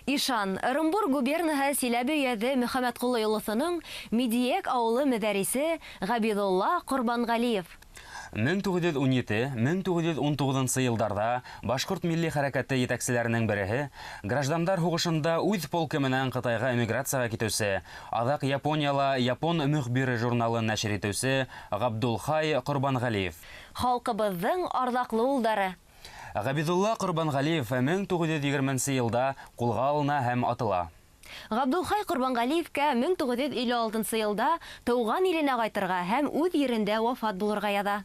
Ишан, Ырымбур губернаһы Силәбе өйәҙе Мөхәммәтҡоло олоҫоноң Мидийәк ауылы мөҙәрисе Ғәбиҙулла Ҡорбанғәлиев. 1917-1919 йылдарҙа башҡорт милли хәрәкәте етәкселәренең береһе, граждандар һуғышында үҙ полкы менән Ҡытайға эмиграцияға китеүсе, аҙаҡ Японияла «Япон мөхбире» журналын нәшер итеүсе Ғабдулхай Ҡорбанғәлиев. Халҡыбыҙҙың арҙаҡлы улдары. Ғәбиҙулла Ҡорбанғәлиев 1920 йылда ҡулға алына һәм атыла. Ғабдулхай Ҡорбанғәлиевкә 1956 йылда тыуған иленә ҡайтырға һәм үҙ ерендә вафат булырға яҙа.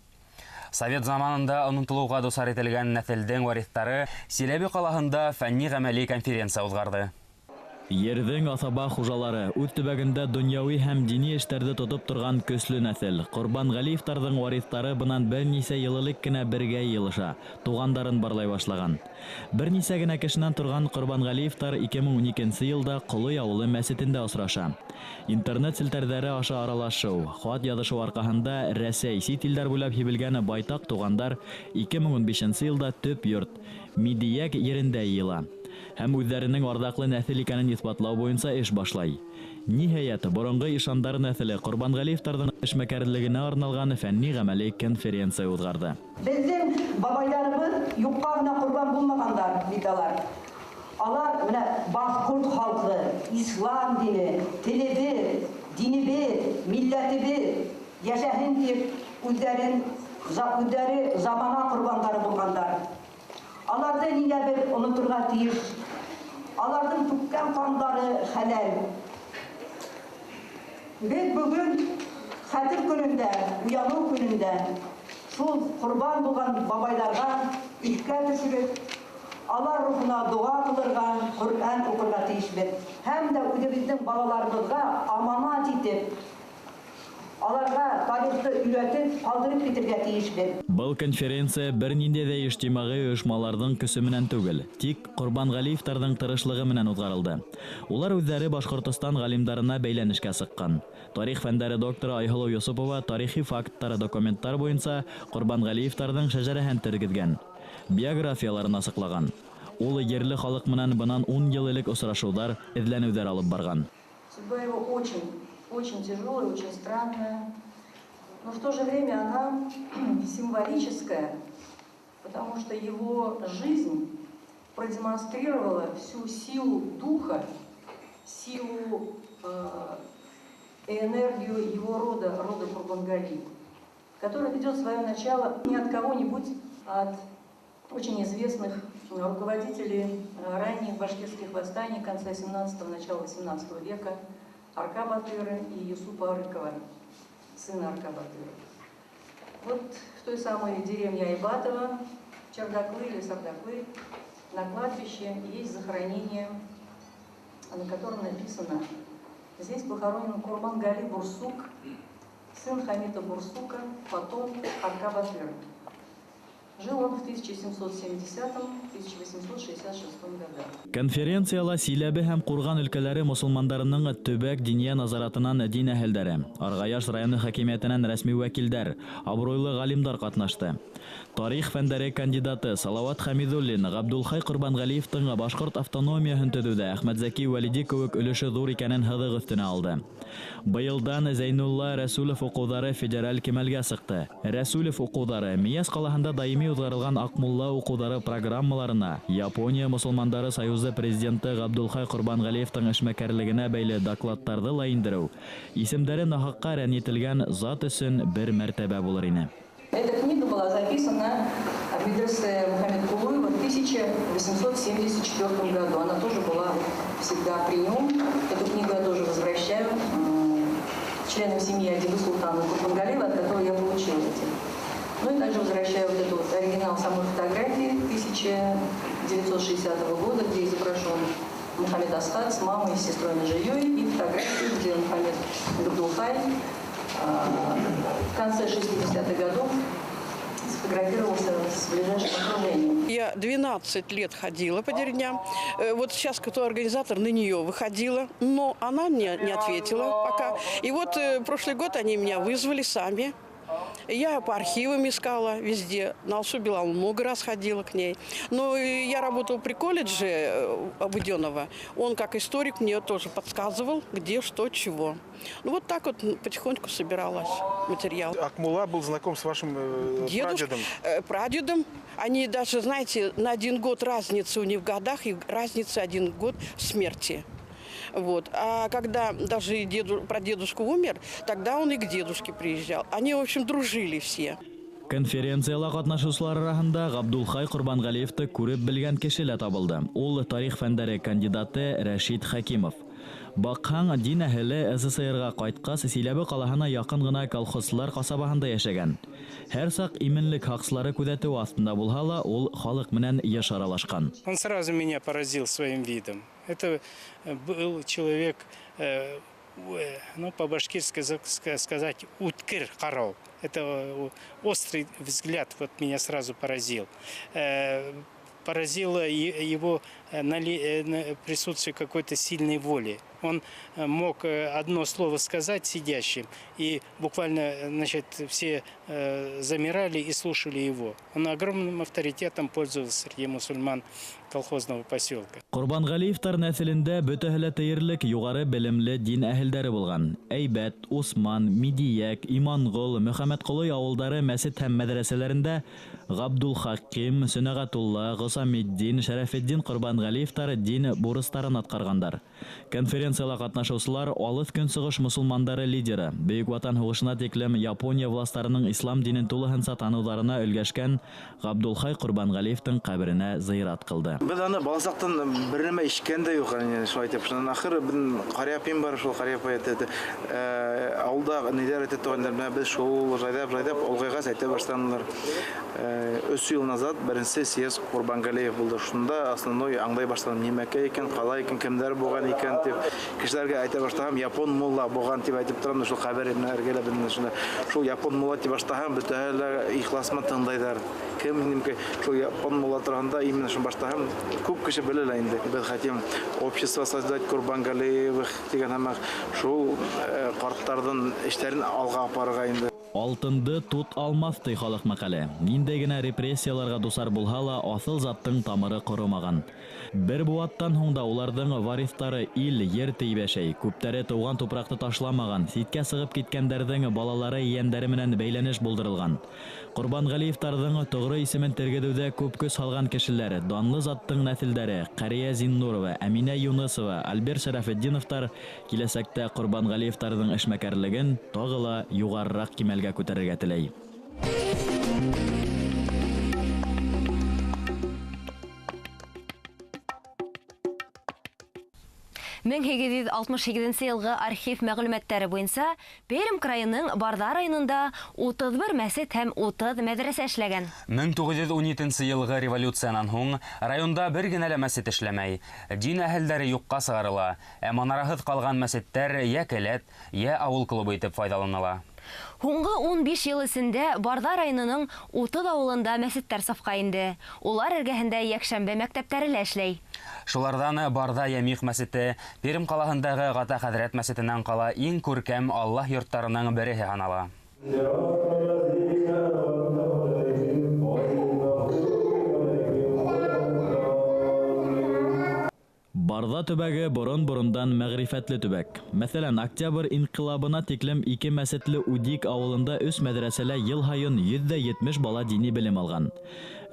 Совет заманында онотолоуға дусар ителгән нәҫелдең вариҫтары Силәбе ҡалаһында фәнни-ғәмәли конференция уҙғарҙы. Ерҙең аҫаба хужалары, үҙ төбәгендә донъяуи һәм дини эштәрҙе тотоп торған көслө нәҫел. Ҡорбанғәлиевтарҙың вариҫтары бынан бер нисә йыл элек кенә бергә йыйылыша, туғандарын барлай башлаған. Бер нисә генә кешенән торған Ҡорбанғәлиевтар 2012 йылда Ҡолой ауылы мәсетендә осраша. Интернет селтәрҙәре аша аралашыу, хат яҙышыу арҡаһында Рәсәй, сит илдәр буйлап һибелгән байтаҡ туғандар 2015 йылда төп йорт Мидийәк ерендә йыйыла һәм үҙҙәренең арҙаҡлы нәҫел икәнен иҫбатлау буйынса эш башлай. Ниһайәт, боронғо ишандар нәҫеле Ҡорбанғәлиевтарҙың эшмәкәрлегенә арналған фәнни-ғәмәли конференция уҙғарҙы. Беҙҙең бабайҙарыбыҙ юҡҡа ғына ҡорбан булмағандар бит алар. Алар менә башҡорт халҡы, ислам дине, телебеҙ, динебеҙ, милләтебеҙ йәшәһен тип үҙҙәре замана ҡорбандары булғандар. Аларҙы ниңә беҙ оноторға тейеш? Аларҙың түккән ҡандары хәләл. Беҙ бөгөн хәтер көнөндә, уяныу көнөндә шул ҡорбан булған бабайҙарға иҫкә төшөрөп, алар рухына доға ҡылырға, Ҡөрьән уҡырға тейешбеҙ. Һәм дә үҙебеҙҙең балаларыбыҙға аманат итеп, аларға тарихты өйрәтеп, ҡалдырып китергә тейешбеҙ. Был конференция бер ниндәй ҙә ижтимағи ойошмаларҙың көсө менән түгел, тик Ҡорбанғәлиевтарҙың тырышлығы менән уҙғарылды. Улар үҙҙәре Башҡортостан ғалимдарына бәйләнешкә сыҡҡан. Тарих фәндәре докторы Айһылыу Йосопова тарихи факттар, документтар буйынса Ҡорбанғәлиевтарҙың шәжәрәһен тергеҙгән, биографияларын асыҡлаған. Ул ерле халыҡ менән бынан 10 йыл элек осрашыуҙар, эҙләнеүҙәр алып барған. Судьба его очень, очень тяжелая, очень странная, но в то же время она символическая, потому что его жизнь продемонстрировала всю силу духа, силу и энергию его рода, рода Курбангали, который ведет свое начало не от кого-нибудь, а от очень известных руководителей ранних башкирских восстаний конца 17-го, начала 18 века Арка Батыра и Юсупа Арыкова, сына Арка Батыра. Вот в той самой деревне Айбатова, Чердаклы или Сардаклы, на кладбище есть захоронение, на котором написано: здесь похоронен Курмангали Бурсук, сын Хамита Бурсука, потом Арка Батыра. Жил он в 1770-1866 годах. Конференцияла Силәбе һәм Ҡурған өлкәләре мосолмандарының төбәк диния назаратынан дин әһелдәре, Арғаяш районы хакимиәтенән рәсми вәкилдәр, абруйлы ғалимдар ҡатнашты. Тарих фәндәре кандидаты Салават Хәмиҙуллин Ғабдулхай Ҡорбанғәлиевтың башҡорт автономияһын төҙөүҙә Әхмәтзәки Вәлиди кеүек өлөшө ҙур икәнен һыҙыҡ өҫтөнә алды. Быйылдан Зәйнулла Рәсүлов уҡыуҙары федераль кимәлгә сыҡты. Рәсүлов уҡыуҙары Мияс ҡалаһында даими уҙғарылған Аҡмулла уҡыуҙары программаларына Япония мосолмандары союзы президенты Ғабдулхай Ҡорбанғәлиевтың эшмәкәрлегенә бәйле докладтарҙы ла индереү исемдәре нахаҡҡа рәнйетелгән зат өсөн бер мәртәбә булыр ине. Эта книга была записана в медресе Мухаммед Кулуева в 1874 году. Она тоже была всегда при нем. Эту книгу я тоже возвращаю членам семьи Адибы Султана Курбангалиева, от которой я получила эти. Ну и также возвращаю вот этот вот оригинал самой фотографии 1960 года, где изображен Мухаммед Асхат с мамой и сестрой Нажией, и фотографию, где Мухаммед Габдулхай в конце 60-х годов сфотографировался с ближайшим окружением. Я 12 лет ходила по деревням. Вот сейчас кто организатор, на нее выходила, но она мне не ответила пока. И вот прошлый год они меня вызвали сами. Я по архивам искала везде. На Алсу Билал много раз ходила к ней. Но я работала при колледже Буденова. Он, как историк, мне тоже подсказывал, где, что, чего. Ну, вот так вот потихоньку собиралась материал. Акмулла был знаком с вашим прадедом? Прадедом. Они даже, знаете, на 1 год разница у них в годах и разница 1 год смерти. Вот. А когда даже прадедушка умер, тогда он и к дедушке приезжал. Они, в общем, дружили все. Конференцияла ҡатнашыусылар араһында Ғабдулхай Ҡорбанғәлиевте күреп белгән кеше лә табылды. Ул тарих фәндәре кандидаты Рәшит Хәкимов. Баҡһаң, дин әһеле СССР-ға ҡайтҡас, Силәбе ҡалаһына яҡын ғына колхозсылар ҡасабаһында йәшәгән. Һәр саҡ именлек һаҡсылары күҙәтеү аҫтында булһа ла, ул халыҡ менән йыш аралашҡан. Он сразу меня поразил своим видом. Это был человек, ну, по-башкирски сказать, уткир карау. Это острый взгляд вот меня сразу поразил. Поразило его присутствие какой-то сильной воли. Он мог одно слово сказать сидящим, и буквально, значит, все замирали и слушали его. Он огромным авторитетом пользовался среди мусульман колхозного поселка. Ҡорбанғәлиевтар нәҫелендә бөтәһе лә тиерлек юғары белемле дин әһелдәре булған. Әйбәт, Усман, Мидийәк, Иманғол, Мөхәммәтҡолой ауылдары мәсет һәм мәҙрәсәләрендә Ғабдулхаким, Сөнәғәтулла, Ғосамиддин, Шәрәфетдин Ҡорбанғәлиевтар дин бурыстарын атҡарғандар. Конференцияла ҡатнашыусылар алыҫ көнсығыш мосолмандары лидеры, Бөйөк Ватан һуғышына тиклем Япония властарының ислам динен тулыһынса таныуҙарына өлгәшкән Ғабдулхай Ҡорбанғәлиевтең ҡәберенә зыярат ҡылды. Беҙ аны баласаҡтан бер нәмә ишеткән дә юҡ, шулай итеп. Шунан ахыр беҙҙең ҡариапайым бар, шул ҡариапай әйтә, ауылда ниҙәр әйтә торғандар, менә беҙ шул жайлап-жайлап олғайғас әйтә башланылар. 3 йыл назад беренсе съезд Ҡорбанғәлиев булды. Шунда основной аңлай башланым, нимәкәй икән, ҡалай икән, кемдәр булған икән тип. Кешеләргә әйтә башлаһам, япон мулла булған тип әйтеп торам, шул хәбәр эргәлә беҙҙең шунда. Шул япон мулла тип башлаһам, бөтәһе лә ихлас менән тыңлайҙар. Кем нимәкәй, шул япон мулла тураһында именно шул башлаһам, күп кеше белә лә инде. Беҙ хотим общество создать Ҡорбанғәлиевых тигән һымаҡ, шул ҡарттарҙың эштәрен алға апарырға инде. Алтынды тут алмаҫ ти халыҡ мәҡәле. Ниндәй генә репрессияларға дусар булһа ла, аҫыл заттың тамыры ҡоромаған. Бер быуаттан һуң да уларҙың вариҫтары ил, ер тейеп йәшәй. Күптәре тыуған тупраҡты ташламаған, ситкә сығып киткәндәрҙең балалары ейәндәре менән бәйләнеш булдырылған. Ҡорбанғәлиевтарҙың тоғро исемен тергеҙеүҙә күп көс һалған кешеләр, данлы заттың нәҫелдәре Ҡәриә Зиннурова, Әминә Юнысова, Альберт Шәрәфетдиновтар киләсәктә Ҡорбанғәлиевтарҙың эшмәкәрлеген тағы ла юғарыраҡ кимәлгә күтәрергә теләй. 1868 йылғы архив мәғлүмәттәре буйынса Пермь крайының Барҙа районында 31 мәсет һәм 30 мәҙрәсә эшләгән. 1917 йылғы революциянан һуң районда бер генә лә мәсет эшләмәй. Дин әһелдәре юҡҡа сығарыла, ә манараһыҙ ҡалған мәсеттәр йә келәт, йә ауыл клубы итеп файҙаланыла. Һуңғы 15 йыл эсендә Барҙа районының 30 ауылында мәсеттәр сафҡа инде. Улар эргәһендә йәкшәмбе мәктәптәре лә эшләй. Шуларҙан Барҙа Йәмиғ мәсете, Пермь ҡалаһындағы Ғата хәҙрәт мәсетенән ҡала иң күркәм Аллаһ йорттарының береһе һанала. Барҙа төбәге борон-борондан мәғрифәтле төбәк. Мәҫәлән, Октябрь инҡилабына тиклем 2 мәсетле Удик ауылында 3 мәҙрәсәлә йыл һайын 170 бала дини белем алған.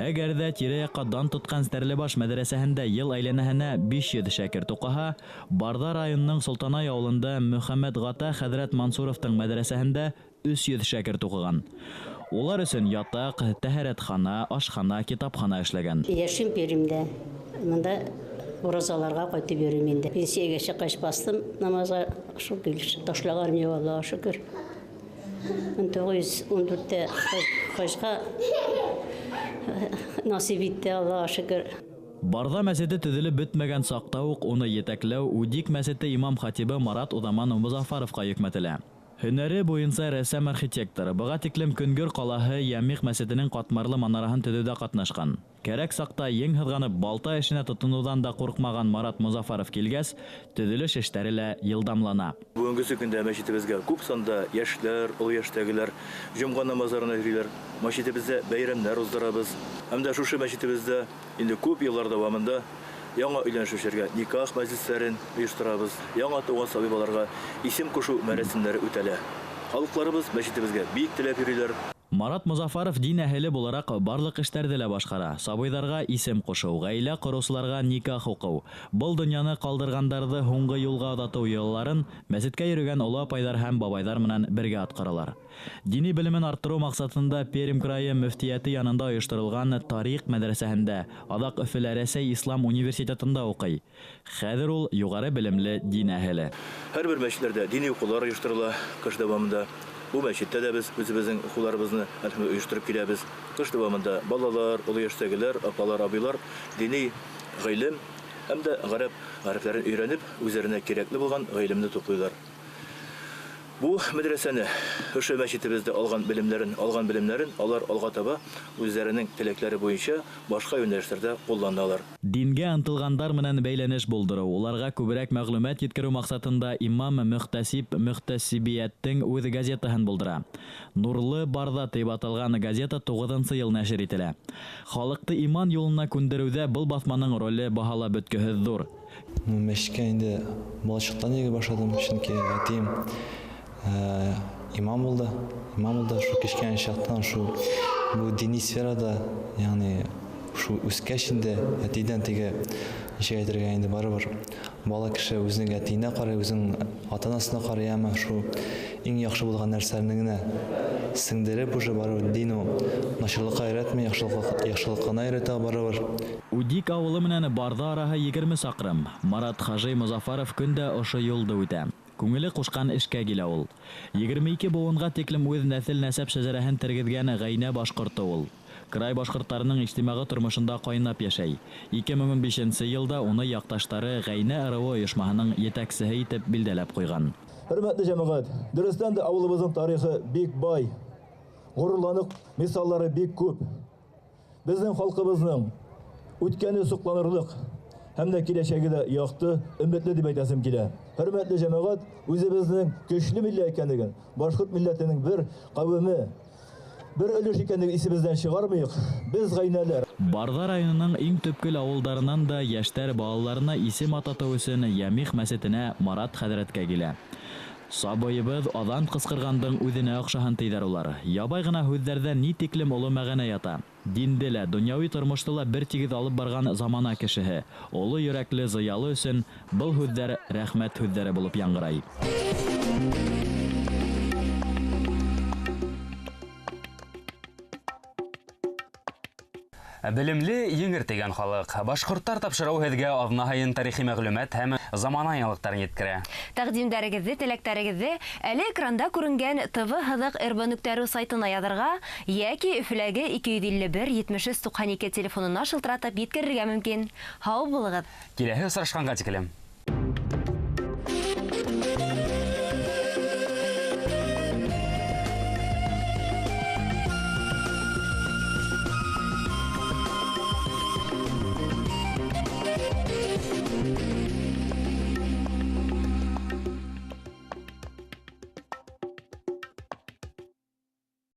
Әгәр ҙә тирә-яҡҡа дан тотҡан Стәрлебаш мәҙрәсәһендә йыл әйләнәһенә 500 шәкерт уҡыһа, Барҙа районының Солтанай ауылында Мөхәммәт Ғата хәҙрәт Мансуровтың мәҙрәсәһендә 300 шәкерт уҡыған. Улар өсөн ятаҡ, тәһәрәтхана, ашхана, китапхана эшләгән. Йәшем Пермдә. Мында уразаларға ҡайтып йөрөйөм инде. Пенсиягә сыҡҡас бастым, намазға шул килеш ташлағаным юҡ, Аллаға шөкөр. 1914-тә хажға насип итте, Аллаға шөкөр. Барҙа мәсете төҙөлөп бөтмәгән саҡта уҡ уны етәкләү Удик мәсете имам хатибы Марат Уҙаманов Мозафаровҡа йөкмәтелә. Һөнәре буйынса рәссам-архитектор, быға тиклем Көнгөр ҡалаһы Йәмиғ мәсетенең ҡатмарлы манараһын төҙөүҙә ҡатнашҡан. Кәрәк саҡта ең һыҙғанып балта эшенә тотоноуҙан да ҡурҡмаған Марат Мозафаров килгәс, төҙөлөш эштәре лә йылдамлана. Бөгөнгө көндә мәсетебеҙгә күп санда йәшләр, оло йәштәгеләр йомға намазларына йөрөйләр. Мәсетебеҙҙә бәйрәмдәр уҙҙырабыҙ. Һәм дә шушы мәсетебеҙҙә инде күп йыллар дауамында яңа өйләнешеүселәргә никах мәҗлесләрен оештырабыҙ, яңа тыуған сабый балаларға исем ҡушыу мәрәсимдәре үтәлә. Халыҡларыбыҙ мәсетебеҙгә бик теләп йөрөйләр. Марат Мозафаров дин әһеле булараҡ барлыҡ эштәрҙе лә башҡара. Сабыйҙарға исем ҡушыу, ғаилә ҡороусыларға никах уҡыу. Был донъяны ҡалдырғандарҙы һуңғы юлға оҙатыу йолаларын мәсеткә йөрөгән оло апайҙар һәм бабайҙар менән бергә атҡаралар. Дини белемен арттырыу маҡсатында Пермь крайы мөфтиәте янында ойошторолған тарих мәҙрәсәһендә, аҙаҡ Өфөлә Рәсәй Ислам университетында уҡый. Хәҙер ул юғары белемле дин әһеле. Һәр бер мәсетләрҙә дини уҡыулар ойошторола ҡыш дауамында. Бу мәсеттә дә беҙ үҙебеҙҙең уҡыуларыбыҙны ойоштороп киләбеҙ. Ҡыш дауамында балалар, оло йәштәгеләр, апалар, абыйлар дини ғилем һәм дә ғәрәп хәрефләрен өйрәнеп, үҙҙәренә кәрәкле булған ғилемне туплыйлар. Бу мәдрәсәне, ошо мәсетебеҙҙә алған белемнәрен алар алға таба үҙҙәренең теләктәре буйынса башҡа йүнәлештәрҙә ҡулланалар. Дингә ынтылғандар менән бәйләнеш булдырыу, уларға күберәк мәғлүмәт еткереү маҡсатында имам мөхтәсиб мөхтәсибиәттең үҙ газетаһын булдыра. Нурлы Барҙа тип аталған газета 9-нсы йыл нәшер ителә. Халыҡты иман юлына күндереүҙә был баҫманың роле баһалап бөткөһөҙ ҙур. Мәсеткә инде баласаҡтан йөрөй башланым, сөнки әтием имам булды. Имам булды шу кечкенә чактан шу бу дини сферада, ягъни шу үскәч инде әтидән теге ничек әйтергә инде барыбер бала кеше үзенең әтиенә карый, үзенең ата-анасына карый, әмма шу иң яхшы булган нәрсәләрне генә сеңдереп уже барыбер дин ул начарлыкка өйрәтми, яхшылыкка гына өйрәтә барыбер. Удик ауылы менән Барҙа араһы 20 саҡрым. Марат хажи Мозафаров көн дә ошо юлды үтә. Күңеле ҡушҡан эшкә килә ул. 22 быуынға тиклем үҙ нәҫел-нәсәп шәжәрәһен тергеҙгән ғәйнә башҡорто ул. Край башҡорттарының ижтимағи тормошонда ҡайнап йәшәй. 2015 йылда уны яҡташтары Ғәйнә ырыуы ойошмаһының етәксеһе итеп билдәләп ҡуйған. Хөрмәтле жәмәғәт, дөрөҫтән дә ауылыбыҙҙың тарихы бик бай, ғорурланыҡ миҫалдары бик күп. Беҙҙең халҡыбыҙҙың үткәне һоҡланырлыҡ һәм дә киләсәге дә яҡты, өмөтлө тип әйтәсем килә. Хөрмәтле жәмәғәт, үҙебеҙҙең көслө милләт икәнлеген, башҡорт милләтенең бер ҡәүеме, бер өлөш икәнлеген исебеҙҙән сығармайыҡ. Беҙ ғәйнәләр. Барҙа районының иң төпкөл ауылдарынан да йәштәр балаларына исем ататыу өсөн Йәмиғ мәсетенә Марат хәҙрәткә килә. Сабыйыбыҙ аҙан ҡысҡырғандың үҙенә оҡшаһын тейҙәр улар. Ябай ғына һүҙҙәрҙә ни тиклем оло мәғәнә ята. Динде лә, донъяуи тормошто ла бер тигеҙ алып барған замана кешеһе. Оло йөрәкле зыялы өсөн был һүҙҙәр рәхмәт һүҙҙәре булып яңғырай. Белемле еңер тигән халыҡ. Башҡорттар тапшырыу һеҙгә аҙна һайын тарихи мәғлүмәт һәм замана яңылыҡтарын еткерә. Тәҡдимдәрегеҙҙе, теләктәрегеҙҙе әле экранда күренгән tv.rb.ru сайтына яҙырға йәки Өфөләге 251 73 92 телефонына шылтыратып еткерергә мөмкин. Һау булығыҙ. Киләһе осрашҡанға тиклем.